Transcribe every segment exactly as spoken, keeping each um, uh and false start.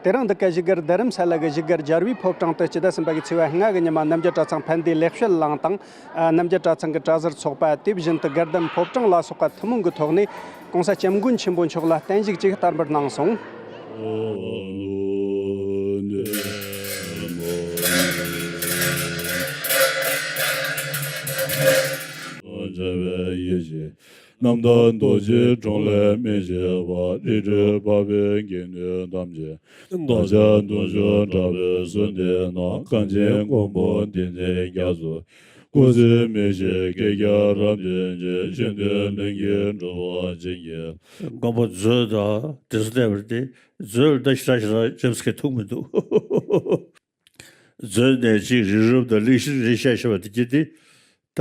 དེ་རིང་འདི་ག་བཞུགས་སྒར་རྡ་རམ་ས་ལ་གི་བཞུགས་སྒར་རྒྱལ་བའི་ཕོ་བྲང་དུ་སྤྱི་ཟླ་གསུམ་པ་གི་ཚེས་པ་ལྔ་གི་ཉི་མ་རྣམ་རྒྱལ་གྲྭ་ཚང་ཕན་བདེ་ལེགས་བཤད་གླིང་དང་། ཨ། རྣམ་རྒྱལ་གྲྭ་ཚང་གི་གྲྭ་ཟུར་ཚོགས་པ། དེ་བཞིན་དུ་དགའ་ལྡན་ཕོ་བྲང་ལ་སོགས་པ་ཐུན་མོང་གི་ཐོག་ནས་༸གོང་ས་༸སྐྱབས་མགོན་ཆེན་པོ་མཆོག་ལ་བརྟན་བཞུགས་ཅིག་བསྟར་འབུལ་གནང་སོང་། བྱ་བའི་ཡེ་ཤེས། རྣམ་དག་རྡོ་རྗེའི་དྲུང་ལས་མི་བྱེད་པ། རི་ཁྲོད་འཕགས་པའི་དགེ་འདུན་ཐམས་ཅད། བདག་ཅག་དུང་ཕྱུར་འདྲ་བའི་གསོལ་འདེབས་གནང་། གངས་ཅན་མགོན་པོ་བསྟན་འཛིན་རྒྱ་མཚོ། སྐུ་ཚེ་མི་ཤིགས་བསྐལ་བརྒྱར་རབ་བརྟན་ཅིང་། གཞན་དོན་ལྷུན་གྱིས་འགྲུབ་པར་བྱིན་གྱིས། མགོན་པོ་མཛོད་དང་དེ་ཚོ་བལྟས་པ་རེད་དེ། མཛོད་ལ་ད་ཞེ་དྲག་ཞེ་དྲག་ཅེབ་སི་ཁེ་ཐུག་མི་འདུག་མཛོད་ནས་ཅིག་རི་རབ་དང་ལི་ཤི་རི་ཤ་ཤི་བ་དེ་གྱིས་དེ་ད་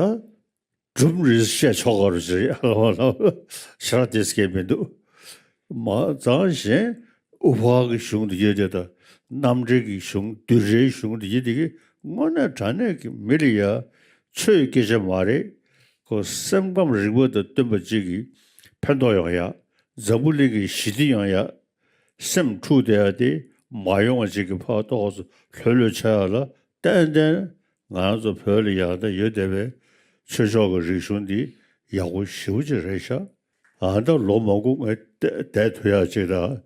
གྲུབ་རི་ཤ་ཆོག་ག་རུ་ཞེ་ཡ་ལ་བ་ལ་ཞེ་དྲག་དེ་སྐད་མི་འདུག་མ་ཙང་གཞན་ཨུ་ཕག་གི་གཞུང་དེ་གྱིས་དེ་ད་རྣམ་འགྲེལ་གྱི་གཞུང་བསྡུས་གྲྭའི་གཞུང་དེ་གྱིས་དེ་གི་དངོས་གནས་དྲང་གནས་ཀྱི་མི་ལ་ཡ་ཆོས་སྐད་ཆ་མ་རེད། ཁོ་སེམས་ཁམས་རིག་པ་དང་བསྟུན་པ་ཅིག་གིས་ཕན་ཐོགས་ཡོང་ཡ། འཛམ་བུ་གླིང་གི་ཞི་བདེ་ཡོང་ཡ། སེམས་འཁྲུག་བསྡད་ཡ་དེ་མ་ཡོང་བ་ཅིག་གི་ཕར་ཏོག་ཙམ་ལྷོད་ལྷོད་ཆགས་ཡ་ལ་ཏན་ཏན་ང་ཚོ་བོད་ལ་ཡང་ད་ཡོད་བསྡད་པའི་ཆོས་ཕྱོགས་ཀྱི་རིག་གཞུང་འདི་ཡག་པོ་ཞེ་པོ་ཅིག་རེད་ཤག་ཨ་ད་ལོ་མང་པོ་ངས་བསྡད་བསྡད་ཐུབ་ཡ་ཅིག་དང་།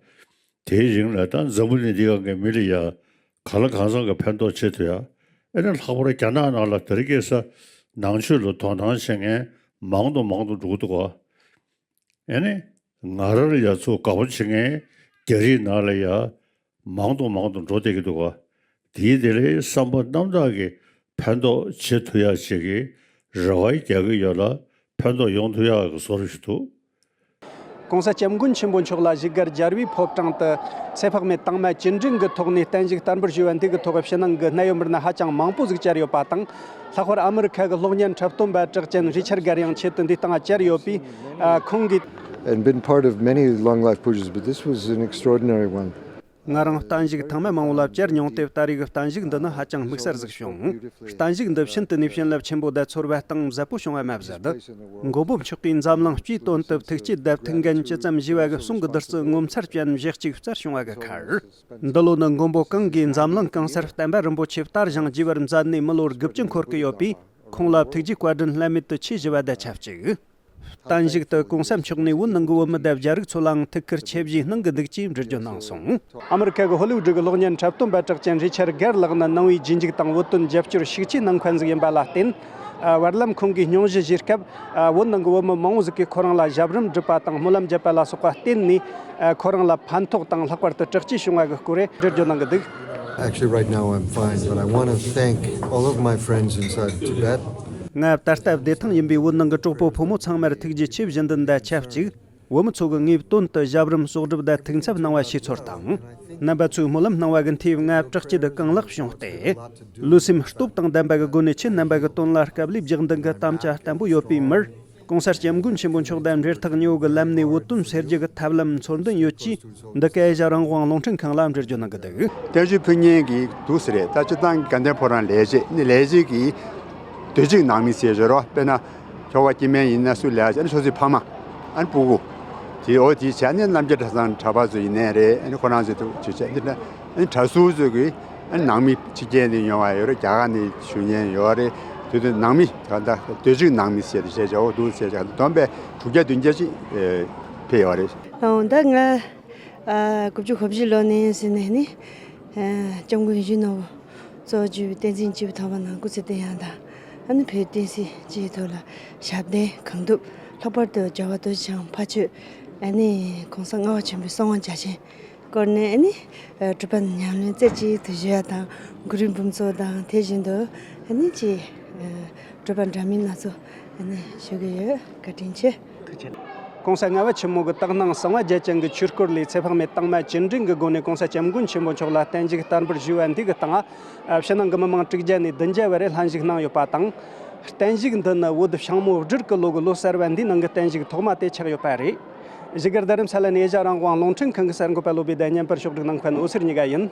དེའི་རིང་ལ་ད་འཛམ་བུ་གླིང་འདི་སྒང་གི་མི་ལ་ཡ་གང་ལ་གང་འཚམ་གྱི་ཕན་ཐོགས་བྱེད་ཐུབ་ཡ། ཨེ་ན་ལྷག་པར་རྒྱ་ནག་ནང་ལ་དེ་རིང་ཁ་སང་ནང་ཆོས་ལ་དོ་སྣང་བྱེད་མཁན་མང་དུ་མང་དུ་འགྲོ་གི་འདུག་ག་ཨེ་ནི། ང་རང་ལ་ཡ་ཚུར་དགའ་པོ་བྱེད་མཁན་རྒྱ་རིགས་ནང་ལ་ཡ་མང་དུ་མང་དུ་འགྲོ་བསྡད་ཀྱི་འདུག་ག་དེའི་དེ་ལས་བསམ་པ་རྣམ་དག་གིས་ཕན་ཐོགས་བྱེད་ཐུབ་ཡ་ཞིག་གི་རེ་བ་རྒྱག་གི་ཡོད་ལ། ཕན་ཐོགས་ཡོང་ཐུབ་ཡ་གི་བཟོ་འདྲ་ཞིག་འདུག ༸གོང་ས་༸སྐྱབས་མགོན་ཆེན་པོ་མཆོག་ལ་བཞུགས་སྒར་རྒྱལ་བའི་ཕོ་བྲང་དུ་ཚེ་དཔག་མེད་དྭངས་མ་བཅུད་འགྲིག་གི་ཐོག་ནས་བརྟན་བཞུགས་བསྟར་འབུལ་ཞུས་པ་འདི་གི་ཐོག་ཕྱི་ནང་གི་གནད་ཡོད་མི་སྣ་ཧ་ཅང་མང་པོ་ཟིག་བཅར་ཡོད་པ་དང་། ལྷག་པར་ཨ་མི་རི་ཁ་གི་གློག་བརྙན་འཁྲབ་སྟོན་པ་གྲགས་ཅན་རི་ཆར་གར་ཡང་ཆེད་དུ་འདིའི་སྟེང་བཅར་ཡོད་པས། ཨ། ཁོང་གིས། And been part of many long life pujas, but this was an extraordinary one. ང་རང་བརྟན་བཞུགས་ཐེངས་མ་མང་བོ་ལ་བཅར་མྱོང་སྟེ། ད་རེས་ཀྱི་བརྟན་བཞུགས་འདི་ནི་ཧ་ཅང་དམིགས་བསལ་ཟིག་བྱུང་། བརྟན་བཞུགས་འདི་ཤིན་ཏུ་ནས་བྱིན་རླབས་ཆེན་པོ་དང་ཚོར་བ་གཏིང་ཟབ་པོ་བྱུང་བ་མ་ཟད། མགོན་པོ་མཆོག་གིས་འཛམ་གླིང་སྤྱིའི་དོན་དུ་ཐུགས་བསྐྱེད་དང་ཐུགས་འགན་ཇི་ཙམ་བཞེས་པ་གི་གསུང་གི་བདུད་རྩི་ངོ་མཚར་ཅན་བཞེས་ཅིག་བསྩལ་བྱུང་བ་གི་ཁར། འདི་ལོ་ནི་མགོན་པོ་གང་གིས་འཛམ་གླིང་གང་སར་བསྟན་པ་རིན་པོ་ཆེ་དར་ཞིང་རྒྱས་པར་མཛད་ནས་མི་ལོ་དགུ་བཅུ་འཁོར་གི་ཡོད་པས། ཁོང་ལ་ཐུགས་རྗེ་བཀའ་དྲིན་བླ་མེད་དུ་ཆེ་ཞུ་བ་དང་ཆབས་ཅིག་བརྟན་བཞུགས་དུ་གོང་ས་མཆོག་ནས་བོད་ནང་གི་བོད་མི་དང་རྒྱ་རིགས་ཚོ་ལའང་ཐུགས་ཁུར་ཆེ་བཞེས་གནང་གི་འདུག་ཅེས་འགྲེལ་བརྗོད་གནང་སོང་། ཨ་མི་རི་ཁ་གི་ཧོ་ལི་ཝུ་ཌི་གི་གློག་བརྙན་འཁྲབ་སྟོན་པ་གྲགས་ཅན་རི་ཆར་གར་ལགས་ནི་ནང་པའི་རྗེས་འཇུག་དང་བོད་དོན་རྒྱབ་སྐྱོར་ཤུགས་ཆེ་གནང་མཁན་ཟིག་ཡིན་པ་ལ་བརྟེན། ཨ། བར་ལམ་ཁོང་གིས་སྙུང་གཞི་བཞེས་སྐབས། ཨ། བོད་ནང་གི་བོད་མི་མང་བོ་ཟིག་གིས་ཁོ་རང་ལ་ཞབས་རིམ་སྒྲུབ་པ་དང་སྨོན་ལམ་བརྒྱབ་པ་ལ་སོགས་པ་བརྟེན་ནས། ཨ། ཁོ་རང་ལ་ཕན་ཐོགས་དང་ལྷག་པར་དུ་དྲག་སྐྱེད་བྱུང་བ་གི་སྐོར་རེ་འགྲེལ་བརྗོད་གནང་གི་འདུག Actually, right now I'm fine, but I want to thank all of my friends inside Tibet. ང་ད་ལྟ་བདེ་ཐང་ཡིན་པས། བོད་ནང་གི་གྲོགས་པོ་ཕོ་མོ་ཚང་མར་ཐུགས་རྗེ་ཆེ་ཞུ་འདུན་དང་ཆབས་ཅིག་བོད་མི་ཚོ་གིས་ངའི་དོན་དུ་ཞབས་རིམ་གསོག་སྒྲུབ་དང་ཐུགས་འཚབ་གནང་བ་ཞེས་ཚོར་དང་། རྣམ་པ་ཚོས་སྨོན་ལམ་གནང་བ་གི་མཐུས་ང་དྲག་སྐྱེད་དུ་གང་ལེགས་བྱུང་སྟེ། ལུས་སེམས་སྟོབས་དང་ལྡན་པ་གི་སྒོ་ནས་ཁྱེད་རྣམ་པ་གི་དོན་ལ་དཀའ་ལས་རྒྱག་འདུན་གི་དམ་བཅའ་བརྟན་པོ་ཡོད་པའི་མིར། ༸གོང་ས་༸སྐྱབས་མགོན་ཆེན་པོ་མཆོག་དང་འབྲེལ་ཐག་ཉེ་བོ་གི་ལམ་ནས་བོད་དོན་སེལ་རྒྱུ་གི་ཐབས་ལམ་འཚོལ་འདུན་ཡོད་ཅེས། འདི་ག་ཨེ་ཤ་རང་དབང་རླུང་འཕྲིན་ཁང་ལ་འགྲེལ་བརྗོད་གནང་གི་འདུག་བརྟན་བཞུགས་ཕུལ་མཁན་གྱི་འདུག་ཟེར་རེད། ད་སྤྱིར་བཏང་གི་དགའ་ལྡན་ཕོ་བྲང་ལས་བྱེད་ནི་ལས་བྱེད་ཀྱི་སྡོད་ཅིག་ནང་མི་ཟེར་བྱས་རོགས། དཔེར་ན། ཁྱོ་ག་སྐྱེ་དམན་ཡིན་ན་སུ་ལས་བྱེད་ཨ་ནི་ཁྱོད་ཚོའི་ཕ་མ། ཨ་ནི་སྤུ་གུ། དེ་འོ་དེ་བྱས་ནས་རྣམ་རྒྱལ་གྲྭ་ཚང་གྲྭ་པ་ཚོ་ཡིན་ནའི་རེད། ཨ་ནི་ཁོ་རང་ཚོའི་ཐུགས་རྗེ་ཆེ་འདི་འདྲ། ཨ་ནི་གྲྭ་ཟུར་ཚོ་གིས་ཨ་ནི་ནང་མི་ཕྱི་རྒྱལ་ནས་ཡོང་བ་ཡོད་རེད། རྒྱ་གར་ནས་ཞུ་མཁན་ཡོད་རེད། དེ་དུས་ནང་མི་ད་ལྟ་སྡོད་ཅིག་ནང་མི་ཟེར་ཏེ་བྱས་བྱས་འོ་འདུག་ཟེར་བྱས་བསྡོམས་པས་དྲུག་བརྒྱ་བདུན་བརྒྱ་ཅིག་ཨེ་ཕེབས་ཡོད་རེད། ཨོ་ད་ང་ཨ་དགུ་བཅུ་གོ་བཞི་ལོ་ནས་ཟིན་ནས་ནི་ཨ་སྐྱབས་མགོན་ཡིད་བཞིན་ནོར་བུ་གཙོ་བོ་བརྒྱུད་པའི་བསྟན་འཛིན་སྐྱེས་བུ་དམ་པ་རྣམས་སྐུ་ཚེ་བརྟན་ཡག་དང་། ཨ་ནི་བོད་བསྟན་སྲིད་སྤྱིའི་ཐོག་ལ་ཞབས་བརྟན་གང་ཐུབ། ལྷག་པར་དུ་རྒྱལ་བ་རྡོ་རྗེ་འཆང་ཕ་ཆོས་ཨ་ནི་གོང་ས་ལྔ་པ་ཆེན་པོའི་གསང་བ་རྒྱ་ཆེན་སྐོར་ནས་ཨ་ནི་ཨ་གྲུབ་པ་ཉམས་ལེན་རྩེ་གཅིག་ཏུ་ཞུ་ཡ་དང་། གུ་རུའི་འབུམ་ཚོགས་དང་དེ་བཞིན་དུ་ཨ་ནི་ཅིག་ཨ་གྲུབ་པ་འདྲ་མིན་སྣ་ཚོགས་ཨ་ནི་ཞུ་གི་ཡོད། བཀའ་དྲིན་ཆེ། གོང་ས་ལྔ་པ་ཆེན་མོ་གི་དག་སྣང་གསང་བ་རྒྱ་ཅན་གྱི་ཆོས་སྐོར་ལས་ཚེ་དཔག་མེད་དྭངས་མ་བཅུད་འགྲིག་གི་སྒོ་ནས་གོང་ས་སྐྱབས་མགོན་ཆེན་པོ་མཆོག་ལ་བརྟན་བཞུགས་བསྟར་འབུལ་ཞུས་པ་འདི་གི་སྟེང་། ཕྱི་ནང་གི་མི་མང་དྲུག་བརྒྱ་ནས་བདུན་བརྒྱ་བར་ལྷན་ཞུགས་གནང་ཡོད་པ་དང་། བརྟན་བཞུགས་འདི་ནི་བོད་ཤིང་མོ་སྦྲུལ་གྱི་ལོ་གི་ལོ་གསར་བ་འདིའི་ནང་གི་བརྟན་བཞུགས་ཐོག་མ་དེ་ཆགས་ཡོད་པ་རེད། བཞུགས་སྒར་རྡ་རམ་ས་ལ་ནས་ཨེ་ཤ་རང་དབང་རླུང་འཕྲིན་ཁང་གི་གསར་འགོད་པ་བློ་བྷེ་དང་བརྙན་པར་ཕྱོགས་སྒྲིག་གནང་མཁན་འོད་ཟེར་གཉིས་ཀ་ཡིན།